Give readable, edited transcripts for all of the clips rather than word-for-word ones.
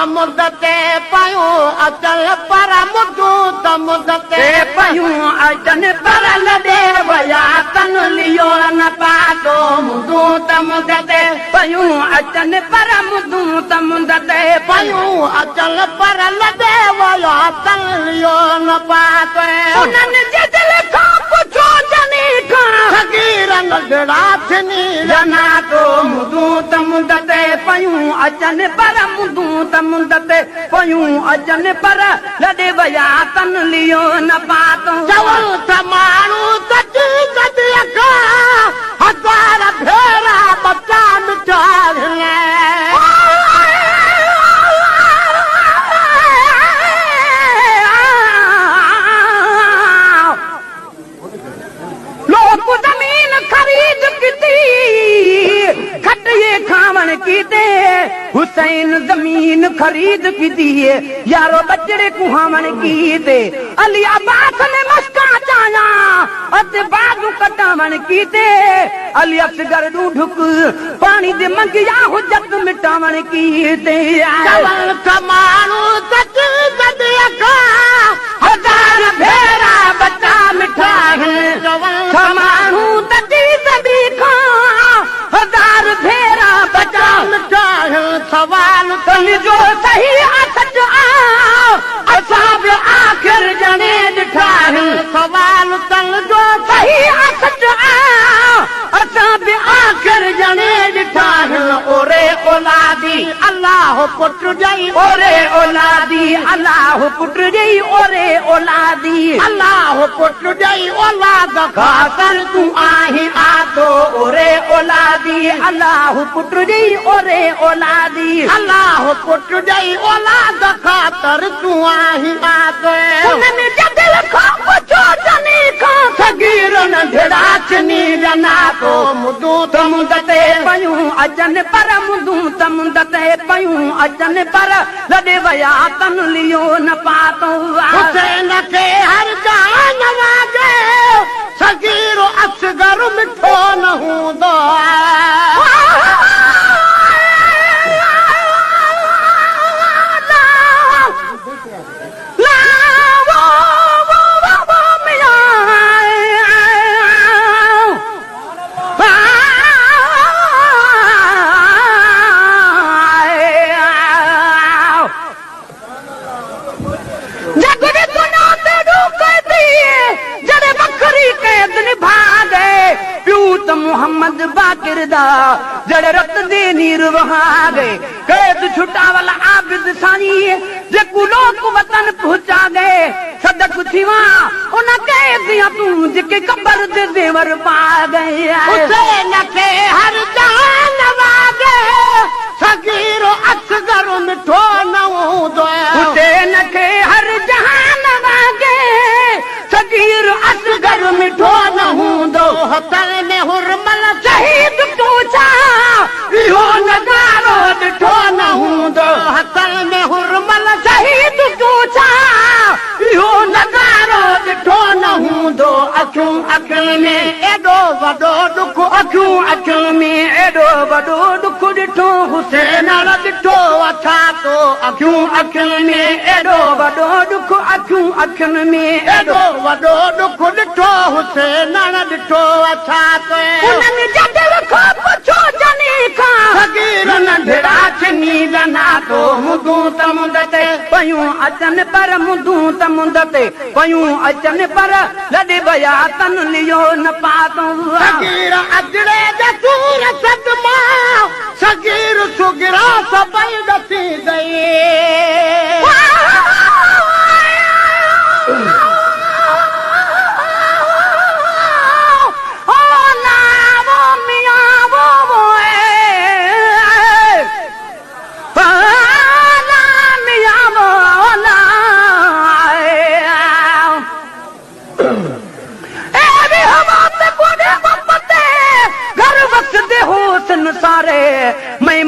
ته مند تي پيون اچن پر مدون ته مند تي پيون اچن پر لڏي ويا تن ليو نه پاتو مدون ته مند تي پيون اچن پر مدون ته مند تي پيون اچن پر لڏي ويا تن ليو نه پاتو. انهن جي دل کان پڇو جني کان. صغير ننڍڙا ڇني ويا تو مدون ته مند تي پيون اچن پر مدون ته مند تي پيون اچن پر لڏي ويا تن ليو نه پاتو. چون ته ماڻهو سچي صديء کان هزار ڀيرا ٻچا مٺا آهن. لوڪ زمين خريد ڪتي، کٽئي کاوڻ ڪيتي، حسين زمين خريد ڪتي، يارو ٻچڙي ڪهاوڻ ڪيتي، علي عباس ني مشڪان چايا، اڌ بازو ڪٽاوڻ ڪيتي، علي اصغر ڏونڍڪ پاڻي the منگيا حجت مٽاوڻ ڪيتي. چون ته ماڻهو سچي صديء کان هزار ڀيرا ٻچا مٺا آهن. ڇا ماڻهو تجي تبي کان هزار ڀيرا ٻچا مٺا آهن. سوال تن جو صحيح آ سچ آ، اسان به آخر ڄڻي ڏٺا آهن. سوال تن جو صحيح آ سچ آ، اسان به آخر ڄڻي ڏٺا آهن. اوري اولادي الله پٽ ڏئي. اوري اولادي الله پٽ ڏئي اوري اولادي. الله پٽ ڏئي اولاد خاطر تون آهين آتو اوري اولادي الله پٽ ڏئي اوري اولادي. الله پٽ ڏئي اولاد خاطر تون آهين آتو. انهن جي دل کان پڇو جني کان صغير ننڍڙا ڇني ويا تو مدون ته مند تي پيون اچن پر مدون ته مند تي پيون اچن پر لڏي ويا تن ليو نه پاتو. حسين کي هر جان واڳي صغير اصغر مٺو نه هوندو. جڳ جي دنيا تي ڏوڪي ٿي، جڏهن وکري قيد نڀا گئي. پيو ته محمد باقر دا، جڏهن رت the نير وها گئي. قيد ڇٽاول عابد سائين، جيڪو لوڪ وطن پهچا گئي. صدق ٿيوان ان قيديان تون، جيڪي قبر the زيور پا گئي. حسين کي هر جان واڳي، صغير اصغر مٺو نه هوندو. حسين کي هر جهان واڳي، صغير اصغر مٺو نه هوندو. هٿن ۾ حرمل شهيد تون ڇا اهو نظارو ڏٺو نه هوندو. هٿن ۾ حرمل شهيد تون ڇا اهو نظارو ڏٺو نه هوندو. اکيون اکين ۾ ايڏو وڏو ڏک. اکيون اکين ۾ ايڏو وڏو ڏک ڏٺو حسين ڏٺو اڇا تو. اکيون اکين ۾ ايڏو وڏو ڏک. اکيون اکين ۾ ايڏو وڏو ڏک ڏٺو حسين ڏٺو اڇا تو. انهن جي دل کان پڇو جني کان. صغير ننڍڙا ڇني ويا تو مدون ته مند تي پيون اچن پر مدون ته مند تي پيون اچن پر لڏي ويا تن ليو نه پاتو. صغير اجڙي جا سور صدما صغير صغرا سڀئي ڏسي ڏئي.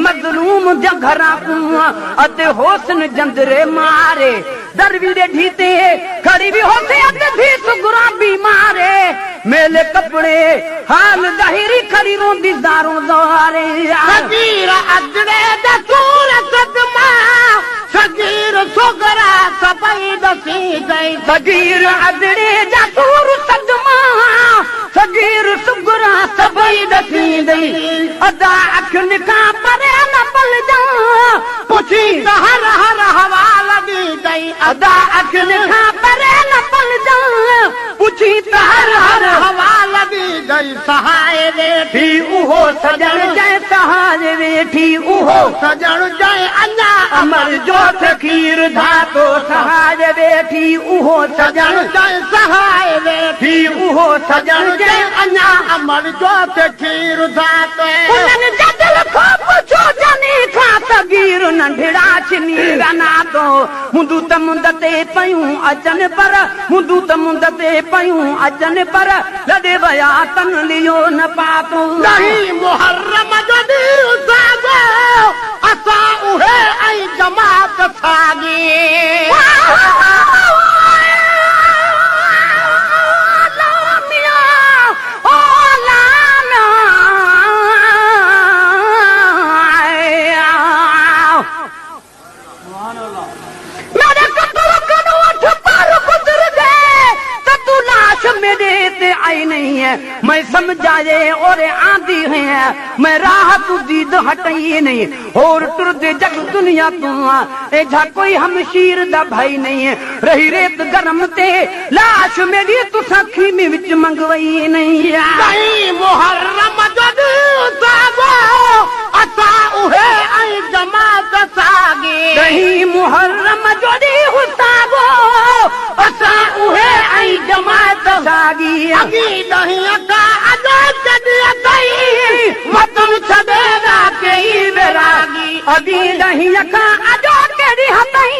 مظلوم جا گهران ڪون اڌ حسن جندري ماري دروي ڏيڍي تي کڙي به هوسي اڌ ڌي سگرا بيماري ميلي ڪپڙي حال ظاهري کڙي روندي زارون زاري. صغير اجڙي جا سور صدما. ڏسيندئي. صغير ادڙي جا سور صدما، صغير صغرا سڀئي ڏسيندئي. ادا اکين کان پري نه پلجان، پڇي ته هر هر حوال ڏيندئي. ادا اکين کان پري نه پلجان، پڇي ته هر هر حوال ڏيندئي. سهائي ويٺي اهو سڄڻ جنهن سهائي ويٺي اهو سڄڻ جنهن اڃا امر جو کير ڌاتو. سهائي ويٺي اهو سڄڻ جنهن سهائي ويٺي اهو سڄڻ جنهن اڃا امر جو کير ڌاتو. انهن جدل کان پڇو جني کان صغير ننڍڙا ڇني ويا ناتو. مندون ته مند تي پيون اچن پر، مندون ته مند تي پيون اچن پر، لڏي ويا تن ليو نه پاتو. ڏهين محرم جو ڏينهن ساڳو، اسان اهي ۽ جماعت ساڳي. ميري قتل ڪن اٺ پر گذر گئي ته تو لاش ميري تي آئي نہیں ہے میں سمجھائے اور آندی ہے میں راہ تو دید ہٹائی نہیں ہور ٹردے جگ دنیا تو اے جھا کوئی ہمشیر دا بھائی نہیں ہے رہی ریت گرم تے لاش میری تساں خیمے وچ منگوائی نہیں ہے۔ ڏهين محرم جو ڏينهن ساڳو، اسان اهي ۽ جماعت ساڳي. ڏهين محرم جو ڏينهن ساڳو، اسان اهي ۽ جماعت ساڳي. اڳي ڏهين کان اڄ ڪڏهن اٿئي، وطن ڇڏي ويا ڪيئي ويراڳي. اڳي ڏهين کان اڄ ڪڏهن اٿئي،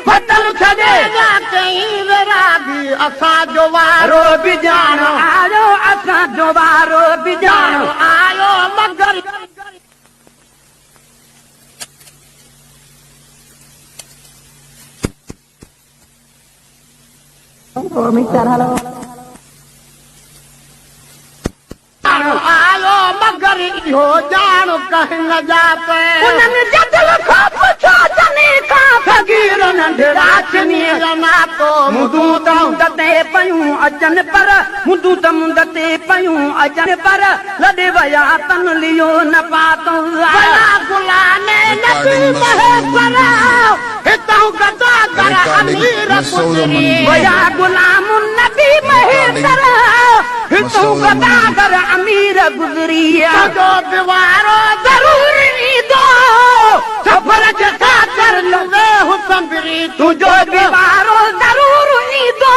وطن ڇڏي ويا ڪيئي ويراڳي. اسان جو وارو به ڄاڻ آيو، اسان جو وارو به ڄاڻ آيو، مگر آيو، مگر اهو ڄاڻ ڪنهن نه ڄاتو. انهن جدل کان پڇو جني کان صغير ننڍڙا ڇني ويا ناتو. مندون ته مند تي پيون اچن پر، مندون ته مند تي پيون اچن پر، لڏي ويا تن ليو نه پاتو. ويا Ghulam Nabi Recording Mahesar, Masauda Mandi. هتئون گداگر Recording امير Masauda گذري. Mandi. ويا غلام النبي Recording Mahesar, هتئون Masauda Mandi. گداگر امير گذري. تنهنجو به وارو ضرور ايندو، سفر جي خاطر ويهه سنڀري. تنهنجو به وارو ضرور ايندو،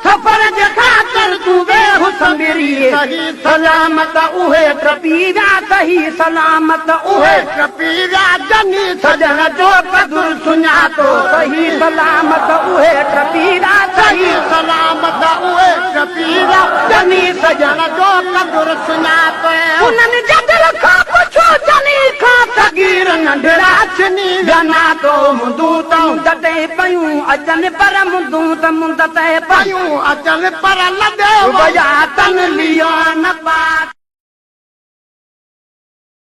سفر جي خاطر تون ويهه سنڀري. صحيح سلامت اهي ٽپي ويا، صحيح سلامت اهي اهي ٽپي ويا جني سڄڻ جو قدر سڃاتو. صحيح سلامت اهي ٽپي ويا، صحيح سلامت اهي ٽپي ويا جني سڄڻ جو قدر سڃاتو. انهن جدل کان پڇو جني کان صغير ننڍڙا ڇني ويا ناتو. مندون ته مند تي پيون اچن پر، مندون ته مند تي پيون اچن پر، لڏي ويا تن ليو نه پاتو.